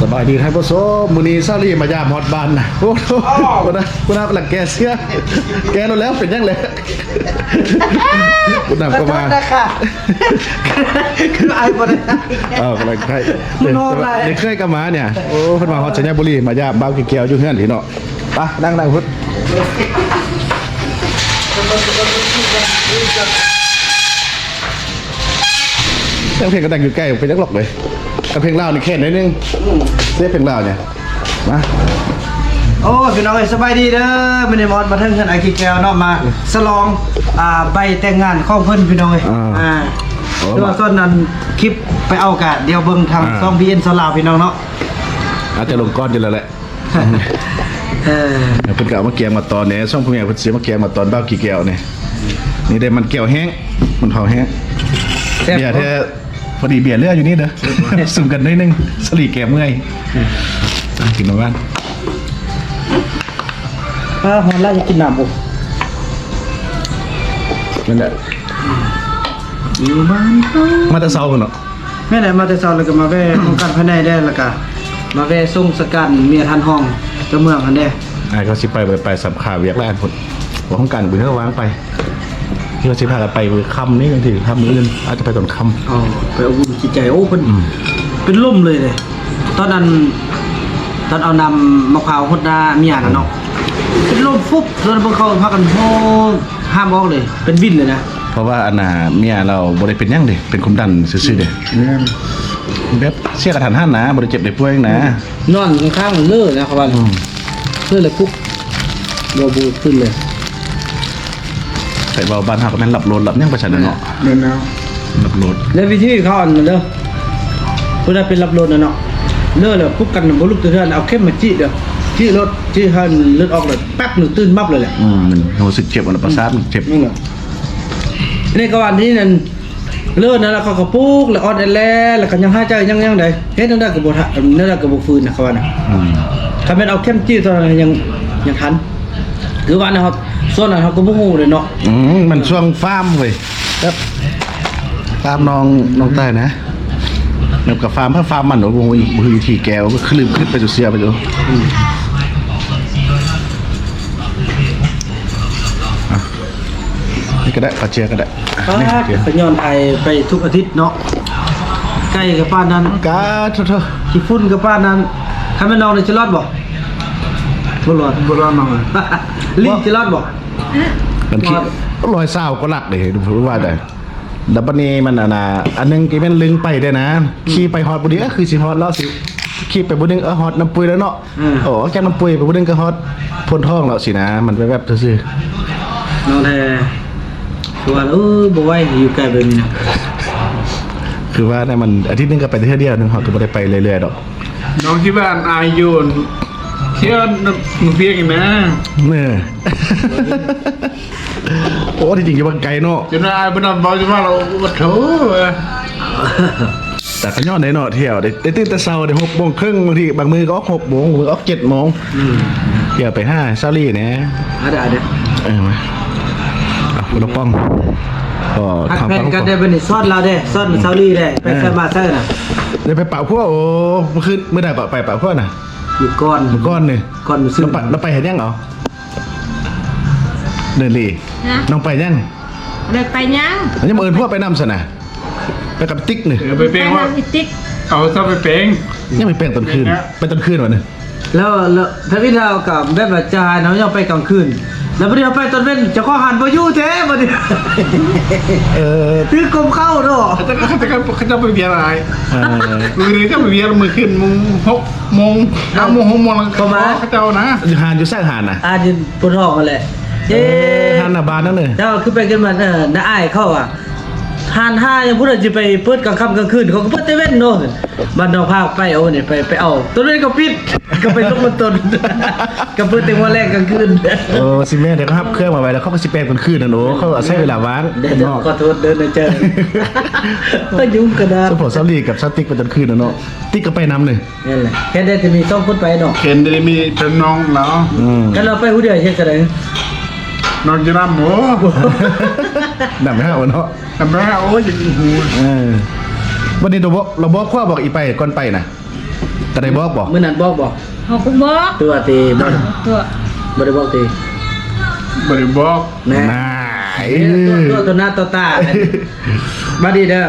ສະບາຍດີທ່ານຜູ້ຊົມ, ມື້ນີ້ສາວລີມາຢາມຮອດບ້ານນະ. ໂອ້ໂຫ ພຸ້ນນະ ພຸ້ນນະ ກຳລັງແກ່ເສື້ອ ແກ່ແລ້ວ ເປັນຫຍັງແຫຼະ? ຜູ້ນຳກໍມາ ຄືອາຍບໍ່ໄດ້ ເອີ ກຳລັງໄດ້ ມັນຮ້ອນຫຼາຍ ໄດ້ເຄີຍກັບມາເນຍ. ໂອ້ ເພິ່ນມາຮອດໄຊຍະບູລີ ມາຢາມບ່າວກີ່ແກ້ວຢູ່ເຮືອນພີ້ເນາະ. ໄປ ນັ່ງ ນັ່ງພຸ້ນ. ສຽງເພງກໍດັງຢູ່ໄກ ເປັນຈັກລັອກເລີຍ. ກັບເພງລາວນີ້ແຄ້ນໜ້ອຍໜຶ່ງ ອືມ ເສຍເພງລາວນີ້ ມາ. ໂອ້ ພີ່ນ້ອງເອີຍ ສະບາຍດີເດີ. ມື້ນີ້ມາຮອດມາເຖິງເຮືອນອ້າຍກີ່ແກ້ວເນາະ ມາສະຫຼອງ ອ່າ ໃບແຕ່ງງານຂອງເພິ່ນ ພີ່ນ້ອງເອີຍ. ອ່າ ອ່າ ໂອ້ ແຕ່ວ່າສ່ວນນັ້ນຄລິບໄປເອົາກະ ດຽວເບິ່ງທາງ ອ່າ ຊ່ອງ ບີເອັນ ສາວລາວ ພີ່ນ້ອງເນາະ. ອາດຈະລົງກ່ອນຢູ່ແລ້ວແຫຼະ. ເອີ ເພິ່ນກໍເອົາໝາກກຽງມາຕອນແດ່ ຊ່ອງພໍ່ແມ່ເພິ່ນຊິເອົາໝາກກຽງມາຕອນບ່າວກີ່ແກ້ວນີ້. ນີ້ໄດ້ມັນແກ້ວແຫ້ງ ມັນເຜົາແຫ້ງ ແຊບ ເບຍແທ້. ພໍດີເບຍເຫຼືອຢູ່ນີ້ເດີ ຊຸມກັນໜ້ອຍໜຶ່ງ ສາວລີແກ້ເມື່ອຍ. ອືມ ກິນນຳກັນ. ອາ ຮ້ອນຫຼາຍ ຢາກກິນນ້ຳ. ໂອ້ ນັ້ນແຫຼະ ຢູ່ບ້ານເຮົາ ມາແຕ່ເຊົ້າພຸ້ນເນາະ. ແມ່ນແຫຼະ ມາແຕ່ເຊົ້າ ແລ້ວກໍມາແວ່ຫ້ອງການພາຍໃນແດ່ ແລ້ວກໍມາແວ່ສົ່ງສະການເມຍທ່ານຮອງເຈົ້າເມືອງຫັ້ນແດ່. ອ້າຍເຂົາຊິໄປ ບໍ່ໄດ້ໄປ ສຳຄາວຽກຫຼາຍພຸ້ນ ວ່າຫ້ອງການເພິ່ນກໍວ່າງໄປ. ທີ່ວ່າຊິພາກັນໄປມື້ຄ່ຳນີ້ ວັນທີຄ່ຳມື້ອື່ນ ອາດຈະໄປຕອນຄ່ຳ. ອໍ ໄປອົບອຸ່ນຈິດໃຈ. ໂອ້ ເພິ່ນ ອືມ ເປັນລົມເລີຍເດ້ ຕອນນັ້ນ ຕອນເອົານ້ຳມະພ້າວຫົດໜ້າເມຍນະເນາະ. ເປັນລົມຟຸບ ໂດນເພິ່ນເຂົ້າພາກັນໂຮ ຫ້າມອອກເລີຍ ເປັນວິນເລີຍນະ. ເພາະວ່າອັນນ່າ ເມຍລາວບໍ່ໄດ້ເປັນຫຍັງເດ້ ເປັນຄວາມດັນຊື່ໆເດ້. ແມ່ນ ແບບເສຍກະທັນຫັນນະ ບໍ່ໄດ້ເຈັບໄດ້ປ່ວຍຫຍັງນະ. ອືມ ນອນຂ້າງໆເລີຍນະ ເຂົາວ່າ. ອືມ ເລີຍແລ້ວປຸກ ບໍ່ ບໍ່ຟື້ນເລີຍ. ໃຜເວົ້າບ້ານເຮົາກໍແມ່ນຫຼັບໂລດຫຼັບຫຍັງໄປຊັ້ນນະເນາະ. ແມ່ນແລ້ວ ຫຼັບໂລດ. ແລ້ວວິທີເຂົາອັນນັ້ນເດີ ຜູ້ໃດເປັນຫຼັບໂລດນະເນາະ ເລີແລ້ວປຸກກັນບໍ່ລຸກແຕ່ເທື່ອ ເອົາເຂັມມາຈີ້ເດີ ຈີ້ໂລດ ຈີ້ໃຫ້ເລືອດອອກເລີຍ ແປັບໜຶ່ງຕື່ນມັບເລີຍແຫຼະ. ອືມ ມັນຮູ້ສຶກເຈັບ ປະສາດມັນເຈັບ. ນັ້ນແຫຼະ ນີ້ກໍວ່ານີ້ນັ້ນ ເລີນັ້ນລະ ເຂົາກໍປຸກແລ້ວອ່ອນແອແລ ແລ້ວກໍຍັງຫາຍໃຈ ຍັງ ຍັງໄດ້ ເຮັດແນວໃດກໍບໍ່ທະ ແນວໃດກໍບໍ່ຟື້ນນະ ເຂົາວ່ານະ. ອືມ ຄັນແມ່ນເອົາເຂັມຈີ້ຕອນນັ້ນຍັງ ຍັງທັນ. ຄືວ່ານະ ເຮົາ ຊ່ວງນັ້ນເຮົາກໍບໍ່ຮູ້ເລີຍເນາະ. ອືມ ມັນຊ່ວງຟາມເວີຍ ແບບຟາມນ້ອງ ນ້ອງໃຕ້ນະ ແບບກັບຟາມ ເພາະຟາມມັນ ໂອ້ໂຫ ບໍ່ຮູ້ວິທີແກ້ວ ກໍຄືລືມຄຶດໄປ ເສຍໄປຢູ່. ອືມ ອ່ະ ນີ້ກໍໄດ້ ປາເຈຍກໍໄດ້. ປ້າດ ນີ້ ຂະຍ້ອນອ້າຍໄປທຸກອາທິດເນາະ ໄກ່ກໍປານນັ້ນ ກາໂທ ຂີ້ຝຸ່ນກໍປານນັ້ນ. ຄັນແມ່ນນ້ອງນີ້ຈະລອດບໍ່? ບໍ່ລອດ ບໍ່ລອດນ້ອງ. ລີ້ຈະລອດບໍ່? ມັນຂີ້ ຮ້ອຍຊາວກວ່າຫຼັກເດ້ ວ່າໄດ້. ແລ້ວບັດນີ້ມັນ ອັນນ່າ ອັນໜຶ່ງກໍແມ່ນລຶງໄປເດ້ນະ ອືມ ຂີ່ໄປຮອດບໍ່ດີ ເອີ ຄືຊິຮອດແລ້ວ ຊິຂີ່ໄປບໍ່ດຶງ ເອີ ຮອດນ້ຳປຸຍແລ້ວເນາະ. ເອີ ໂອ້ ແກ້ມນ້ຳປຸຍໄປບໍ່ດຶງກໍຮອດໂພນທອງແລ້ວຊີ້ນະ ມັນແວບໆຊື່ໆ. ນ້ອງແທ້ ຄືວ່າ ເອີ ບໍ່ໄຫວ ຢູ່ໄກແບບນີ້ນະ. ຄືວ່ານະ ມັນອາທິດໜຶ່ງກໍໄປເທື່ອດຽວໜຶ່ງ ເຮົາກໍບໍ່ໄດ້ໄປເລື້ອຍໆດອກ. ນ້ອງທີ່ບ້ານອາຍຢູ່ ທ່ຽວນຳເພຍງນະ ເອີ. ໂອ້ ທີ່ຈິງຢູ່ບັກໄກເນາະ ຈົນວ່າອ້າຍບໍ່ນອນເວົ້າ ຈົນວ່າລາວ ໂອ້ໂທ. ແຕ່ກໍຍ້ອນໄດ້ເນາະ ທ່ຽວໄດ້ ໄດ້ຕື່ນແຕ່ເຊົ້າ ໄດ້ຫົກໂມງເຄິ່ງ ບາງທີບາງມື້ກໍອອກຫົກໂມງ ບາງມື້ອອກເຈັດໂມງ. ອືມ ທ່ຽວໄປຫາສາວລີແດ່. ເອົາເດີ ເອົາເດີ ເອີ ມາ ເອົາ ລະປ້ອງ ກໍ ຮັກແພງກັນໄດ້ບັດນີ້ ສອນລາວແດ່ ສອນສາວລີແດ່ ໄປໃສມາໃສນະ. ໄດ້ໄປປະຜົວ ໂອ້ ມື້ຄືນ ມື້ໃດກໍໄປປະຜົວນະ? ມື້ກ່ອນ ມື້ກ່ອນນີ້ ກ່ອນມື້ຊືນ ລະໄປ ລະໄປເຮັດຫຍັງເອົາ? ເດີນລີ ຮະ ນ້ອງໄປຫຍັງ? ບໍ່ໄດ້ໄປຫຍັງ ຍັງບໍ່ເອີ້ນຜົວໄປນຳຊັ້ນນະ ໄປກັບຕິກນີ້. ເອີ ໄປແປງ ໄປນຳອີຕິກ ເອົາຊະໄປແປງ ຍັງໄປແປງຕອນຄືນ ໄປຕອນຄືນວະນີ້. ແລ້ວ ແລ້ວທຳອິດເຮົາກໍແບບວ່າຈະໃຫ້ເຮົາຍັງໄປກາງຄືນ ແລ້ວບັດນີ້ເຮົາໄປຕອນເວັນ ເຈົ້າຂອງຮ້ານບໍ່ຢູ່ແທ້ບັດນີ້. ເອີ ຖືກກົມເຂົ້າເນາະ ເຂົາເຈົ້າ ເຂົາເຈົ້າ ເຂົາເຈົ້າໄປວຽກຫຼາຍ. ເອີ ມື້ນີ້ເຈົ້າໄປວຽກມື້ຄືນໂມງ ຫົກໂມງ ຫ້າໂມງ ຫົກໂມງ ແລ້ວກໍເຂົ້າມາ ເຂົາເຈົ້ານະ. ຢູ່ຮ້ານ ຢູ່ໃສຮ້ານນະ? ຮ້ານຢູ່ໂພນທອງຫັ້ນແຫຼະ. ເອີ ເອີ ຮ້ານໜ້າບ້ານນັ້ນເລີຍ ເຈົ້າຄືໄປຂຶ້ນມາ. ເອີ ນ້າອ້າຍເຂົາວ່າ ຮ້ານຫາຫຍັງ ຜູ້ໃດຊິໄປເປີດກາງຄ່ຳກາງຄືນ ເຂົາກໍເປີດແຕ່ເວັນເນາະ. ບ້ານນ້ອງພາໄປເອົານີ້ ໄປ ໄປເອົາ ຕອນເວັນກໍປິດ ກໍໄປລົງມາຕົນ ກໍເປີດແຕ່ຫົວແລງກາງຄືນ. ເອີ ຊິແມ່ນ ດຽວເຂົາຮັບເຄື່ອງມາໄວ້ ແລ້ວເຂົາກໍຊິແປງຕອນຄືນຫັ້ນ. ໂອ້ ເຂົາອາໄສເວລາວ່າງ. ດຽວ ເນາະ ຂໍໂທດເດີ ນາເຈີ ໄປຫຍຸ້ງກະດາ ສະເພາະສາວລີກັບສາວຕິກໄປຕອນຄືນນະເນາະ. ຕິກກໍໄປນຳນີ້. ແມ່ນແຫຼະ ເຫັນໄດ້ແຕ່ມີສອງຄົນໄປເນາະ ເຫັນໄດ້ມີແຕ່ນ້ອງລາວ. ອືມ ຄັນເຮົາໄປຜູ້ດຽວເຮັດຈັ່ງໃດ? ນອນຢູ່ນຳ. ໂອ້ ນຳໄປຫາເນາະ ນຳໄປຫາ. ໂອ້ຍ ຢາກຮູ້. ເອີ ບັດນີ້ລະບອກ ລະບອກຄວາມບອກອີໄປກ່ອນໄປນະ. ກໍໄດ້ບອກບໍ່? ມື້ນັ້ນບອກບໍ່? ເຮົາກໍບອກ ຕົວະຕິ ບໍ່ ຕົວະ ບໍ່ໄດ້ບອກຕິ? ບໍ່ໄດ້ບອກ ແນ່ ນາຍ ຕົວະ ຕົວະຕໍ່ໜ້າຕໍ່ຕາ ບັດນີ້ເດີ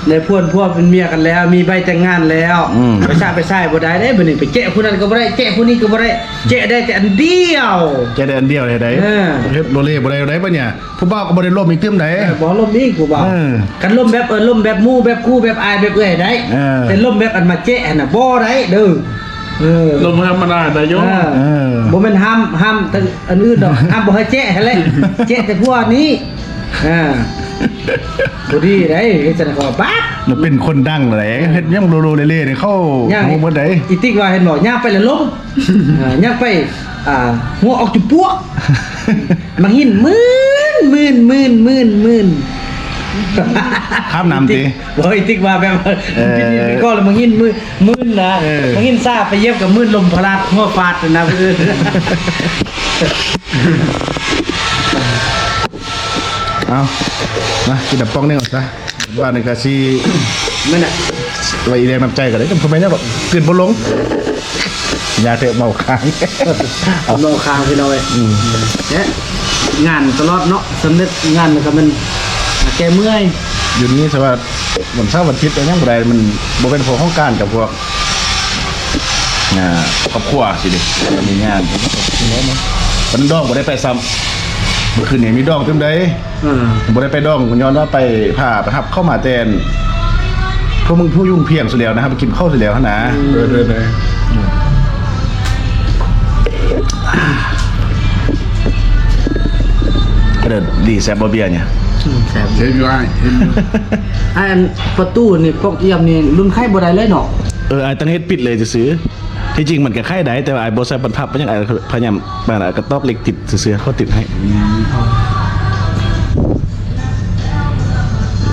ໄດ້ຜົວເປັນຜົວເປັນເມຍກັນແລ້ວ ມີໃບແຕ່ງງານແລ້ວ ອືມ ໄປສະໄປສາຍບໍ່ໄດ້ເດ້ ບັດນີ້ໄປແຈະຜູ້ນັ້ນກໍບໍ່ໄດ້ ແຈະຜູ້ນີ້ກໍບໍ່ໄດ້ ແຈະໄດ້ແຕ່ອັນດຽວ ແຈະໄດ້ອັນດຽວເຮັດໃດ ເອີ ເຮັດໂລເລບໍ່ໄດ້ໃດບັດນີ້ ຜູ້ບ່າວກໍບໍ່ໄດ້ລົມອີກຕື່ມໃດ ເອີ ບໍ່ລົມອີກຜູ້ບ່າວ ເອີ ຄັນລົມແບບ ເອີ ລົມແບບໝູ່ ແບບຄູ່ ແບບອ້າຍ ແບບເອື້ອຍໄດ້ ເອີ ແຕ່ລົມແບບອັນມາແຈະຫັ້ນນະບໍ່ໄດ້ເດີ ເອີ ລົມທຳມະດາໄດ້ຢູ່ ເອີ ເອີ ບໍ່ແມ່ນຫ້າມ ຫ້າມແຕ່ອັນອື່ນດອກ ຫ້າມບໍ່ໃຫ້ແຈະຫັ້ນແຫຼະ ແຈະແຕ່ພວກນີ້ ອ່າ ບໍ່ດີໄດ໋ ເຮັດຈັ່ງໃດກໍບາດ ແລ້ວເປັນຄົນດັງແຫຼະ ເຮັດຫຍັງໂລໂລເລເລນີ້ ເຂົາຮູ້ໝົດໄດ໋ ອີຕິກວ່າເຫັນບໍ່ ຍ່າງໄປລະລົມ ອ່າ ຍ່າງໄປ ອ່າ ຫົວອອກຈຸປວກ ບັກຫີນມື່ນ ມື່ນ ມື່ນ ມື່ນ ມື່ນ ຂ້າມນ້ຳຕິ ບໍ່ ອີຕິກວ່າແບບ ເອີ ເປັນອີຕິກກໍລະບັກຫີນມື່ນ ມື່ນນະ ເອີ ບັກຫີນຊາໄປຢຽບກໍມື່ນ ລົມພັດຫົວຟາດນະ ເອີ ເອົາ ມາກິນນ້ຳປ່ອງນີ້ກ່ອນຊະ ບາດນີ້ກໍຊິ ແມ່ນນະ ໄວ້ອີກແຮງນ້ຳໃຈກໍໄດ້ ກໍບໍ່ແມ່ນຫຍັງດອກ ກືນບໍ່ລົງ ຢ່າເຖາະ ເມົາຄ້າງ ເມົາຄ້າງພີ່ນ້ອງເອີຍ ອືມ ແລະ ງານຕະຫຼອດເນາະ ສຳເລັດງານກໍແມ່ນແກ້ເມື່ອຍ ຢູ່ນີ້ສະວ່າ ວັນເສົາວັນອາທິດກໍຍັງບໍ່ໄດ້ ມັນບໍ່ແມ່ນພວກຫ້ອງການກັບພວກ ອ່າ ຄອບຄົວຊີ້ເດ້ ມີງານ ວັນດອງບໍ່ໄດ້ໄປຊ້ຳ ມື້ຄືນນີ້ມີດອງຕື່ມໃດ ເອີ ບໍ່ໄດ້ໄປດອງ ຍ້ອນວ່າໄປພາໄປຮັບເຂົ້າມາແຕ່ ພວກມຶງຜູ້ຍຸ່ງພຽງສຸດແລ້ວນະ ໄປກິນເຂົ້າສຸດແລ້ວຫັ້ນນະ ເອີ ເອີ ເອີ ເອີ ດີແຊບບໍ່ເບຍນີ້ ອືມ ແຊບ ເຊບຢູ່ອ້າຍ ເຊບຢູ່ ອ້າຍ ອັນປະຕູນີ້ ປອກອຽມນີ້ ລຸ້ນໄຄບໍ່ໄດ້ເລີຍເນາະ ເອີ ອ້າຍຕ້ອງເຮັດປິດເລີຍຊື່ໆ ທີ່ຈິງມັນກໍໄຂໄດ້ ແຕ່ວ່າອ້າຍບໍ່ໃສ່ບັນພັບ ເປັນຫຍັງອ້າຍພະຍາຍາມ ບາດນະກະຕອກເຫຼັກຕິດຊື່ໆ ເຂົາຕິດໃຫ້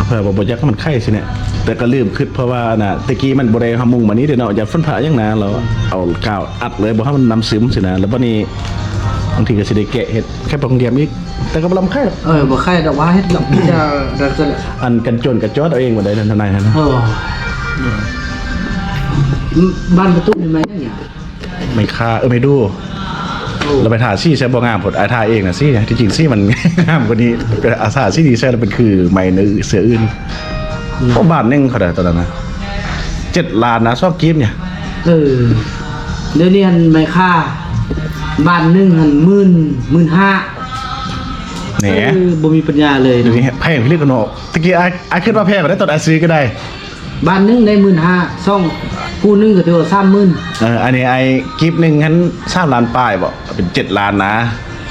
ເພື່ອວ່າບໍ່ຢາກໃຫ້ມັນໄຂຊີ້ນະ ແຕ່ກໍລືມຄິດ ເພາະວ່ານະ ແຕ່ກີ້ມັນບໍ່ໄດ້ຫາມຸງມານີ້ເດ້ເນາະ ຢ້ານຝົນຟ້າຫຍັງນະ ແລ້ວເອົາກາວອັດເລີຍ ບໍ່ໃຫ້ມັນນ້ຳຊຶມຊີ້ນະ ແລ້ວບັດນີ້ບາງທີກໍຊິໄດ້ແກະເຮັດ ໄຂປອກແກມອີກ ແຕ່ກໍບໍ່ລຳໄຂດອກ ເອີ ບໍ່ໄຂດອກ ວ່າເຮັດດອກ ຈະ ຈະ ອັນກັນໂຈນກໍຈອດເອົາເອງບໍ່ໄດ້ນະ ທະນາຍຫັ້ນນະ ເອີ ບ້ານປະຕູນີ້ແມ່ນຫຍັງ? ໄມ້ຄ່າ ເອີ ໄມ້ດູ່ ໂອ້ ລະໄປທາສີໃສ່ບໍ່ງາມໂພດ ອ້າຍທາເອງນະສີນະ ທີ່ຈິງສີມັນງາມກວ່ານີ້ ອາ ທາສີນີ້ໃສ່ລະເປັນຄືໄມ້ເນື້ອເສືອອື່ນ ອືມ ໂອ້ ບາດໜຶ່ງເທົ່າໃດຕອນນັ້ນນະ ເຈັດລ້ານນະ ຊອກກີບນີ້ ເອີ ດຽວນີ້ຫັ້ນໄມ້ຄ່າ ບາດໜຶ່ງຫັ້ນໝື່ນ ໝື່ນຫ້າ ແໜ ເອີ ບໍ່ມີປັນຍາເລີຍ ດຽວນີ້ແພງອີ່ຫຼີກະເນາະ ຕະກີ້ອ້າຍ ອ້າຍຄິດວ່າແພງກວ່າໃດ ຕອນອ້າຍຊື້ກໍໄດ້ ບາດໜຶ່ງໄດ້ໝື່ນຫ້າ ສອງ ຄູ່ໜຶ່ງກໍຖືວ່າສາມໝື່ນ ເອີ ອັນນີ້ອ້າຍ ກີບໜຶ່ງຫັ້ນສາມລ້ານປາຍບໍ ເປັນເຈັດລ້ານນະ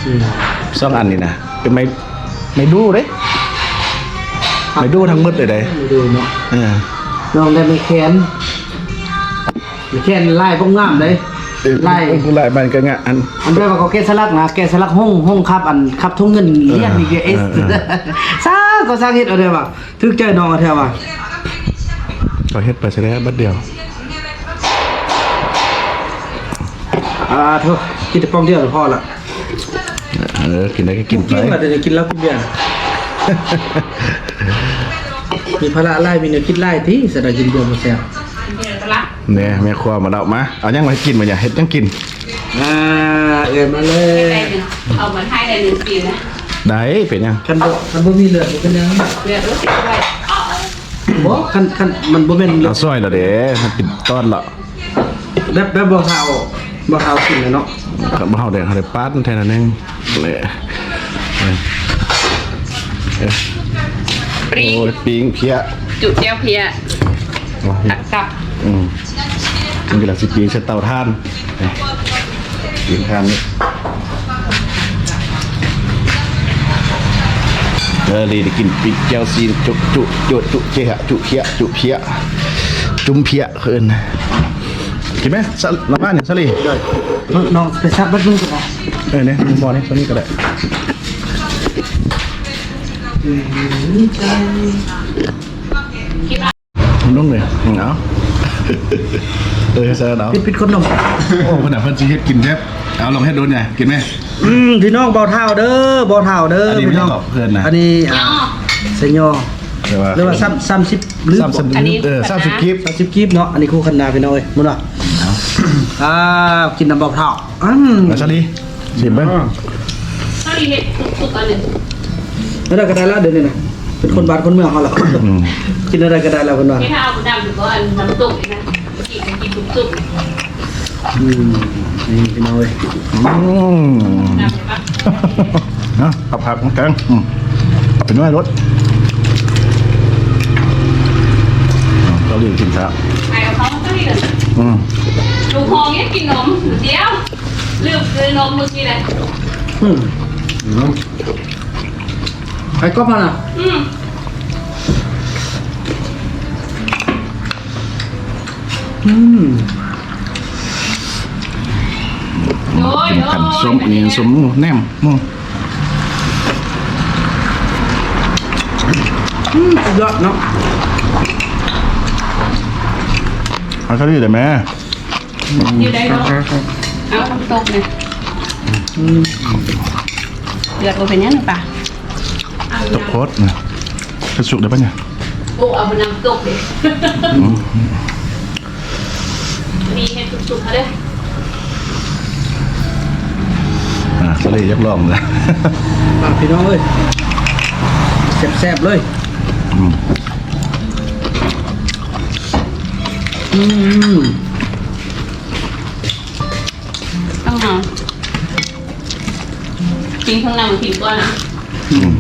ອືມ ສອງອັນນີ້ນະ ເປັນໄມ້ ໄມ້ດູ່ເດ້ ໄມ້ດູ່ທັງໝົດເລີຍເດ້ ໄມ້ດູ່ເນາະ ເອີ ນ້ອງໄດ້ໄມ້ແຂນ ໄມ້ແຂນລາຍບໍ່ງາມເດ້ ເອີ ລາຍ ລາຍມັນກໍງາມ ອັນ ອັນແບບວ່າເຂົາແກະສະຫຼັກນະ ແກະສະຫຼັກຫ້ອງ ຫ້ອງຄັບ ອັນຄັບຖົງເງິນ ເອີ ລ້ຽງນີ້ກໍເອສ ເອີ ເອີ ຊ່າງກໍຊ່າງເຮັດເອົາໄດ້ວ່າ ຖືກໃຈນ້ອງແທ້ວ່າ ກໍເຮັດໄປຊະແລ້ວບັດດຽວ ອ່າ ໂທ້ ກິນແຕ່ປ່ອງດຽວກໍພໍລະ ເອີ ກິນໄດ້ກໍກິນໄປ ກິນລະ ດຽວນີ້ກິນເຫຼົ້າກິນເບຍ ມີພາລະຫຼາຍ ມີແນວຄິດຫຼາຍຕິ ສະດາກິນເບຍບໍ່ແຊບ ແນ່ ແມ່ຄົວມາແລ້ວ ມາ ເອົາຫຍັງມາໃຫ້ກິນມື້ນີ້ ເຮັດຫຍັງກິນ? ອ່າ ເອີ້ນມາເລີຍ ເອົາມາຖ່າຍໄດ້ໜຶ່ງຊີນນະ ໄດ້ ເປັນຫຍັງ? ຄັນບໍ່ ຄັນບໍ່ມີເລືອດບໍ່ເປັນຫຍັງ ເລືອດ ໂອ້ຍ ບໍ່ ຄັນ ຄັນມັນບໍ່ແມ່ນເລືອດ ເອົາຊ່ອຍລະເດ້ ມັນເປັນຕອນລະ ແບບ ແບບບໍ່ເຮົາ ບໍ່ເຮົາກິນແລ້ວເນາະ ຄັນບໍ່ເຮົາໄດ້ ເຮົາໄດ້ປາດມັນແທ້ໜ້ອຍໜຶ່ງ ເອີ ເອີ ປີ້ງ ໂອ້ຍ ປີ້ງເພຍ ຈຸແຈ່ວເພຍ ໂອ້ຍ ຕັກກັບ ອືມ ມັນກຳລັງຊິປີ້ງໃສ່ເຕົາຖ່ານ ນີ້ ປີ້ງຖ່ານນີ້ ເອີ ລີໄດ້ກິນປີ້ງແຈ່ວຊີ້ນ ຈຸ ຈຸ ຈຸ ຈຸເຈ ຈຸເພຍ ຈຸເພຍ ຈຸ້ມເພຍ ເຂົາເອີ້ນ ກິນໄໝ? ສະ ນ້ຳຫວານນີ້ ສາລີ ນ້ອງໄປສັກເບິດມື້ກໍໄດ້ ເອີ ນີ້ ໝໍ້ນີ້ ໂຕນີ້ກໍໄດ້ ນ້ອງເລີຍ ເອົາ ເອີ ໃສ່ເອົາ ປິດ ປິດຄົນນຳ ໂອ້ ຂະໜາດເພິ່ນຊິເຮັດກິນແຊບ ເອົາ ລອງເຮັດດູນີ້ ກິນໄໝ? ອືມ ພີ່ນ້ອງ ເບົາທ້າວເດີ ເບົາທ້າວເດີ ອັນນີ້ ພີ່ນ້ອງ ເພື່ອນນະ ອັນນີ້ ອ່າ ໄຊຍໍ່ ແຕ່ວ່າ ຫຼືວ່າ ສາມ ສາມສິບ ຫຼື ສາມສິບ ອັນນີ້ ເອີ ສາມສິບກີບ ສາມສິບກີບເນາະ. ອັນນີ້ໂຄກະນາ ພີ່ນ້ອງເອີຍ ໝົດເນາະ. ອ່າ ກິນນຳເບົາເຖົ້າ. ອືມ ມາຊາລີ ຊິມເບິ່ງ. ຊາລີເຮັດທຸກໆ ອັນນີ້ ແນວໃດກໍໄດ້ລະ ດຽວນີ້ນະ ເປັນຄົນບ້ານຄົນເມືອງເຮົາລະ. ອືມ ກິນແນວໃດກໍໄດ້ລະ ເພິ່ນວ່າ. ເຮັດໃຫ້ເອົານ້ຳ ຫຼືວ່ານ້ຳຕົ້ມນີ້ນະ ກິນ ກິນທຸກໆ. ອືມ ນີ້ພີ່ນ້ອງເອີຍ. ອືມ ນະ ເອົາຜັກມາແກງ. ອືມ ເອົາໄປໜ້ອຍໂລດ. ອືມ ເກົາຫຼີກິນຊະ. ໄປເອົາເຂົ້າມາຕົວນີ້ເດີ. ອືມ ລູກຫ້ອງຍັງກິນນົມ. ດຽວ ລືມຊື້ນົມມື້ກີ້ແຫຼະ. ອືມ ໃຫ້ກອບມານະ. ອືມ ອືມ ໂອ້ຍ ກິນກັນ ໂອ້ຍ ສົ້ມ ອັນນີ້ສົ້ມໝູ ແໜມໝູ. ອືມ ສຸດຍອດເນາະ. ເອົາຊາລີໄດ້ແມ່. ຢູ່ໄດ້ເນາະ. ເອົານ້ຳຕົກນີ້. ອືມ ເດືອດບໍ່ເປັນຫຍັງປະ. ຕົກໂພດນະ. ເຮັດສຸກໄດ້ປະນີ້? ໂອ້ ເອົານ້ຳຕົກເດ້. ອືມ ນີ້ເຮັດສຸກໆ ເອົາເດີ້. ອ່າ ສາລີຢາກລອງລະ. ອ່າ ພີ່ນ້ອງເອີຍ ແຊບໆ ເລີຍ. ອືມ ອືມ ຕ້ອງເອົາ ກິນເຄື່ອງໃນມັນກິນກ່ອນນະ. ອືມ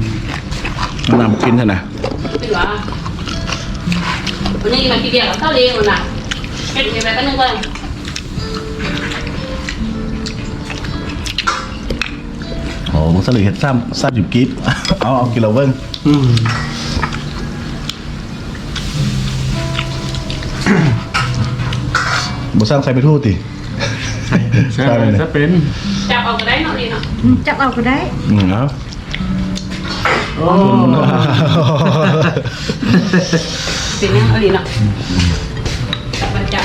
ເຄື່ອງໃນມັນກິນຊັ້ນນະ. ເປັນຫວາ ວັນນີ້ມາກິນບຽກກັບເຂົ້າເລງນະ. ເຮັດໃຫ້ໄວ້ກັນໜຶ່ງກ່ອນ. ໂອ້ ເບິ່ງສາລີເຮັດ ສາມ ສາມສິບກີບ. ເອົາ ເອົາກິນລະເບິ່ງ. ອືມ ບໍ່ສັ່ງໃສ່ໄປທູຕິ? ໃສ່ ໃສ່ ໃສ່ເປັນ. ຈັບເອົາກໍໄດ້ເນາະ ນີ້ເນາະ. ອືມ ຈັບເອົາກໍໄດ້. ອືມ ເອົາ. ໂອ້ ເປັນຫຍັງອີ່ຫຼີເນາະ ຈັບມັນຈັບ.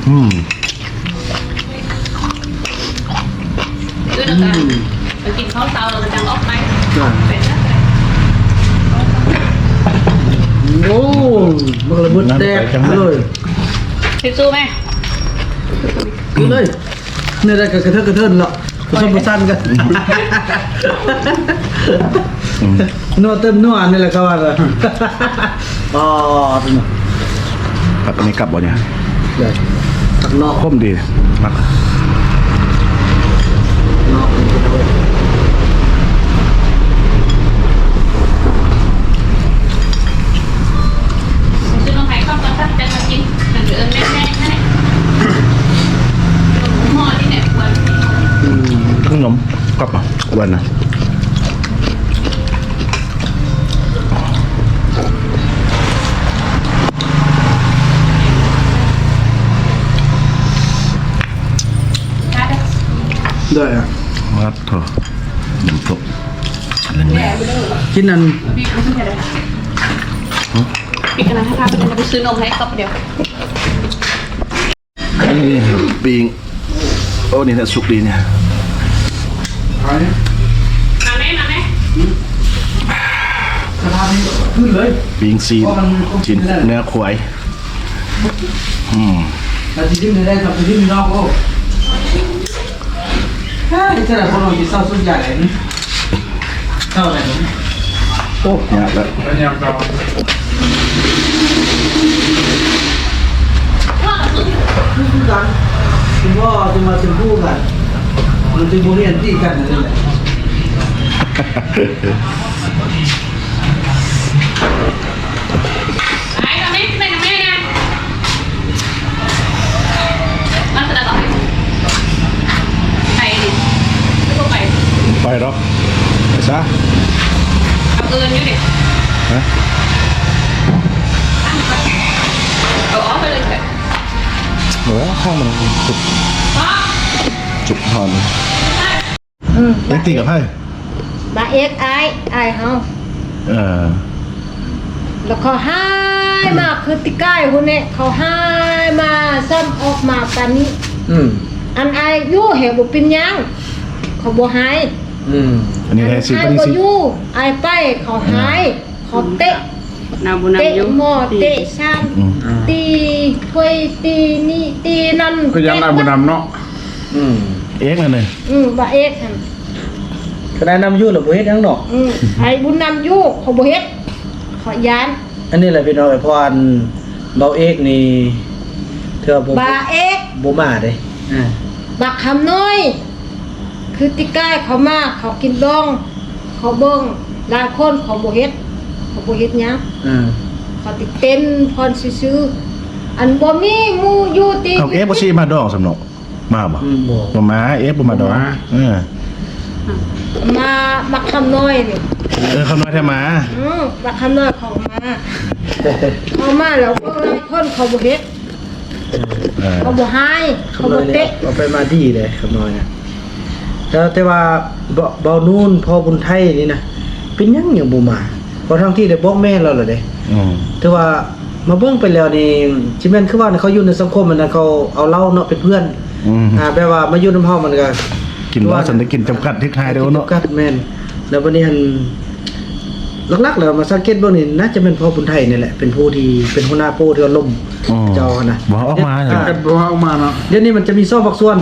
ອືມ ຄືນກັນ ອືມ ໄປກິນເຂົ້າເຊົ້າແລ້ວກໍຈັ່ງອອກໄປ. ຈ້ະ ເປັນຈັ່ງໃດ? ໂອ້ ມັນລະເບີດແຕກເລີຍ. ທິດຊູ່ແມ່ ກິນເລີຍ. ແນວໃດກໍກະເທີກກະເທີນເນາະ ປະສົມປະສານກັນ. ອືມ ນົວເຕີມນົວນີ້ແຫຼະ ເຂົາວ່າ. ອໍ ພັກມີກັບບໍ່ນີ້? ໄດ້ ຜັກນອກ ຂົມດີ ມັກ. ຊື້ນົມໃຫ້ຄອບກ່ອນຊະ ຈັ່ງມາກິນ. ມັນເອີ້ນແມ່ໆ ນັ້ນແຫຼະ ນົມຫໍ່ນີ້ແຫຼະ ຄວນ. ອືມ ຂະໜົມກັບ ອາ ກວນນະ. ໄດ້ອະ ມາໂທ້ ນ້ຳຕົກ ອັນນັ້ນແມ່ ກິນອັນ ປີກອັນນັ້ນ ໃຫ້ພາໄປຊື້ນົມໃຫ້ກັບດຽວ. ນີ້ປີ້ງ ໂອ້ ນີ້ແຫຼະສຸກດີນີ້. ມາແມ່ ມາແມ່ ປີ້ງຊີ້ນ ຊີ້ນເນື້ອຄວາຍ. ອືມ ແລ້ວຊິກິນໄດ້ ຊິກິນຢູ່ນອກ. ໂອ້ ເຮີ້ຍ ແຕ່ລະຄົນມັນຊິເຊົາສຸດຍາກເລີຍ. ເຂົ້າໄດ້ບໍ່? ໂອ້ ຍາກແລ້ວ ຍາກແລ້ວ. ຄືກັນ ຄືວ່າຈະມາເປັນຄູ່ກັນ ມັນຈຶ່ງບໍ່ມີອັນຕີກັນນັ້ນແຫຼະ. ໄປກັບແມ່ ໄປກັບແມ່ນະ. ມັນສະດອກ ໄປນີ້ ຄືບໍ່ໄປ? ໄປດອກ ໄປຊະ. ເອົາເອີ້ນຢູ່ເດ. ຮະ? ເອົາອອກໄປເລີຍ. ເອີ ທາງມັນຈຸກ ຈຸກຮອນ. ອືມ ເອັກຕີກັບໃຜ? ບາເອັກ ອ້າຍ ອ້າຍເຮົາ. ເອີ ແລ້ວເຂົາຮ້າຍມາຄືປີກາຍພຸ້ນແຫຼະ ເຂົາຮ້າຍມາຊ້ຳອອກມາປານນີ້. ອືມ ອັນອ້າຍຢູ່ແຮງບໍ່ເປັນຫຍັງ ເຂົາບໍ່ຮ້າຍ. ອືມ ອັນນີ້ ອັນອ້າຍບໍ່ຢູ່ ອ້າຍໄປ ເຂົາຮ້າຍ. ເຂົາເຕະ ນ້ຳບໍ່ນ້ຳ ເຕະ ຢູ່ ໝໍ້ ຕີ ເຕະຊານ ອືມ ຕີຖ້ວຍ ຕີນີ້ ຕີນັ້ນ ຄືຢ່າງນ້ຳບໍ່ນ້ຳເນາະ. ອືມ ເອກນັ້ນເດ້ ອືມ ບ່າວເອກຫັ້ນ ຂະໜາດນ້ຳຢູ່ລະບໍ່ເຮັດຫຍັງເນາະ. ອືມ ໃຫ້ບຸນນ້ຳຢູ່ ເຂົາບໍ່ເຮັດ ເຂົາຢ້ານ. ອັນນີ້ແຫຼະພີ່ນ້ອງເອີຍ ເພາະອັນບ່າວເອກນີ້ ເທື່ອບໍ່ ບ່າວເອກ ບໍ່ມາເດ້. ອ່າ ບັກຄຳນ້ອຍ ຄືຕີກາຍເຂົາມາ ເຂົາກິນດອງ ເຂົາເບິ່ງ ລາງຄົນເຂົາບໍ່ເຮັດ ເຂົາບໍ່ເຮັດຫຍັງ. ອ່າ ເຂົາຕິເຕັ້ນພອນຊື່ໆ ອັນບໍ່ມີໝູ່ຢູ່ຕິ. ເອົາ ເອຟ ບໍ່ຊິມາດອງຊ້ຳເນາະ ມາບໍ່? ອືມ ບໍ່ ບໍ່ມາ ເອຟ ບໍ່ມາດອງ ບໍ່ມາ. ເອີ ມາ ບັກຄຳນ້ອຍນີ້ ເອີ ຄຳນ້ອຍແທ້ມາ. ອືມ ບັກຄຳນ້ອຍເຂົາມາ ເຂົາມາແລ້ວເບິ່ງ ລາງຄົນເຂົາບໍ່ເຮັດ. ເອີ ເຂົາບໍ່ຮ້າຍ ເຂົາບໍ່ເຕະ. ເອົາໄປມາດີເດ້ຄຳນ້ອຍນະ. ແຕ່ ແຕ່ວ່າ ບ່າວ ບ່າວນູນ ພໍ່ບຸນໄທນີ້ນະ ເປັນຫຍັງຍັງບໍ່ມາ? ເພາະທັງທີ່ໄດ້ບອກແມ່ລາວແລ້ວເດ້. ອືມ ຖືວ່າມາເບິ່ງໄປແລ້ວນີ້ ຊິແມ່ນຄືວ່າເຂົາຢູ່ໃນສັງຄົມອັນນັ້ນ ເຂົາເອົາເຫຼົ້າເນາະເປັນເພື່ອນ. ອືມ ອ່າ ແບບວ່າມາຢູ່ນຳເຮົາມັນກໍກິນເຫຼົ້າຊັ້ນໄດ້ກິນຈຳກັດ ເຮັດຮ້າຍເດ້ເນາະ. ຈຳກັດ ແມ່ນ. ແລ້ວບັດນີ້ຫັ້ນ ຫຼັກໆແລ້ວມາສັງເກດເບິ່ງນີ້ ໜ້າຈະແມ່ນພໍ່ບຸນໄທນີ້ແຫຼະ ເປັນຜູ້ທີ່ເປັນຫົວໜ້າໂປ້ທີ່ວ່າລົ້ມ ອໍ ເຈົ້າຫັ້ນນະ. ບໍ່ເອົາອອກມາ ອ່າ ບໍ່ເອົາອອກມາເນາະ. ດຽວນີ້ມັນຈະມີສອງພາກສ່ວນ